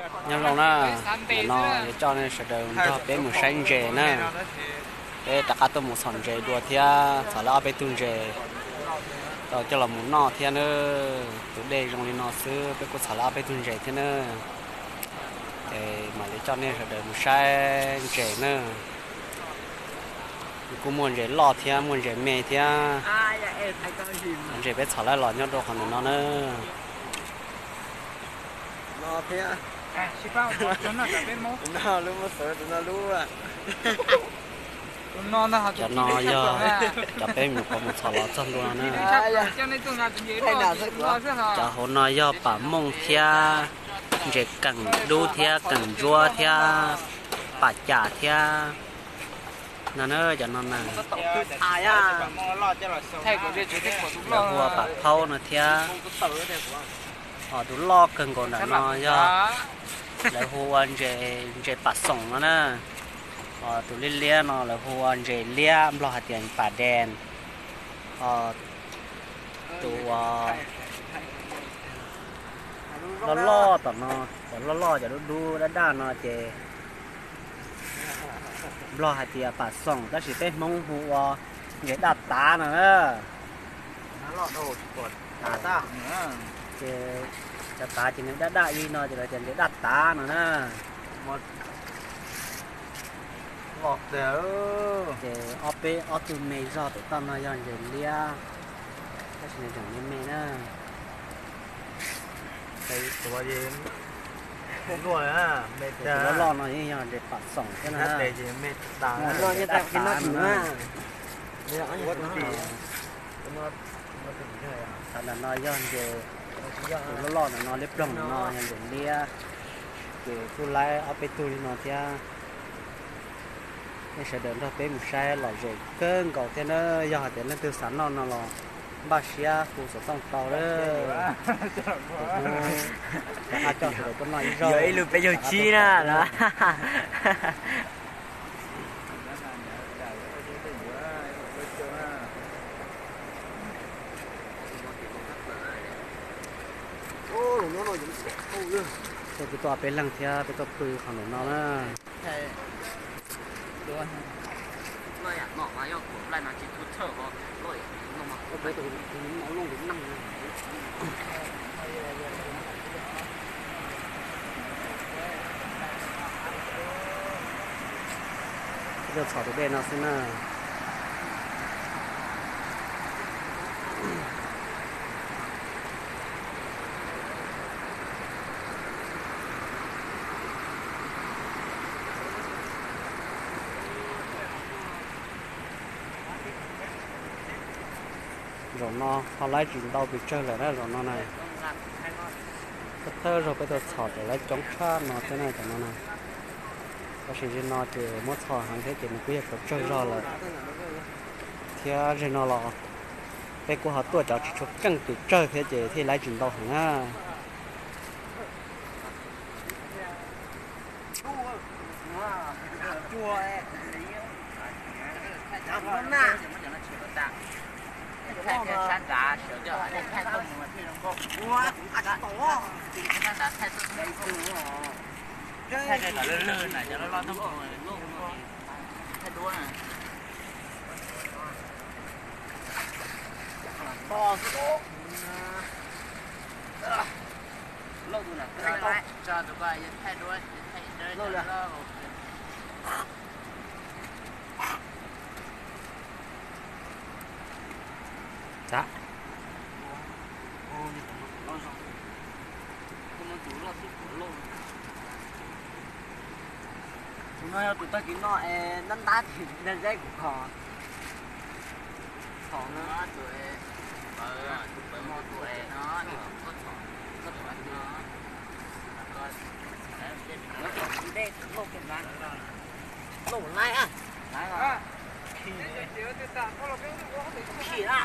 Nyob zoo na, nim no yuav coj nej sawv daws nrog peb mus saib ntses na. Peb rov qab tuaj mus txhom ntses dua thiab, txhom lawm ob peb tug ntses tau coj los mus noj thiab na. Tus dej zoo li no xwb peb kuj txhom lawm ob peb tug ntses thiab na. Es mam li coj nej sawv daws mus saib ntses na. Kuj muaj ntses loj thiab muaj ntses me thiab. Ntses peb txhom lawm los nyob rau qhov ntawm no na. Cov no yog cov peb nyuam qhuav mus txhom los txog ntua no na. Cov hauv no yog pam mooj thiab ntses keem dub thiab keem ntsuab thiab pam cas thiab no na. Cov no na lawv hu ua pam phaub no thiab. Ho tus loj kawg nkaus nram no yog lawv hu ua ntses pam xoom no na. Ho tus liab liab no lawv hu ua ntses liab, Nplog hais tias pam dees. Ho tus loj loj tom no, cov loj loj cov dub dub daj daj no ces Nplog hais tias pam xoom, tab sis peb Hmoob hu ua ntses daj tav no na. Ces cov tav ces nws daj daj ib no ces lawv tias ntses daj tav no na. Ces ob peb ob tug me zog tom toj no yog ntses liab, tab sis nws tseem me me na. Tus loj loj no yeej yog ntses pam xoom thiab na. Tav ntawm no yog ntses, tus loj loj ntawm no liab ploog ntawm no yog ntses liab, ces kuj laib ob peb tug li no thiab. Nej sawv daws nrog peb mus saib lom zem kawg nkaus thiab na. Yog hais tias leej twg xav noj no los npaj siab hu xov tooj tau lawm. Tus hnub rov qab coj sawv daws tuaj noj ib zaug. Yuav ib lub peb caug tsib na. Tej peb tuaj peb leeg thiab peb tuaj pw qhov ntawm no na. Peb tuaj txhom tus dej no xwb na. Zaum no ho laib tsis ntau pes tsawg lawm na zaum no na. Thawj thawj zaug peb tau txhom ces laib coob tshaj no thiab na cov no na. Tab sis zaum no ces muab txhom heev thiab ces nws kuj yog tau tsawg zog lawm. Thiab zaum no los peb kuj ho tuaj cov tsis tshua keej pes tsawg thiab ces thiaj laib tsis ntau heev na. Txav. Tus no yog tus tag kis no es ntab ntab tim nta zeb kuv kho. Txhom no. Ntej lauj, lauj laib a. Khi a.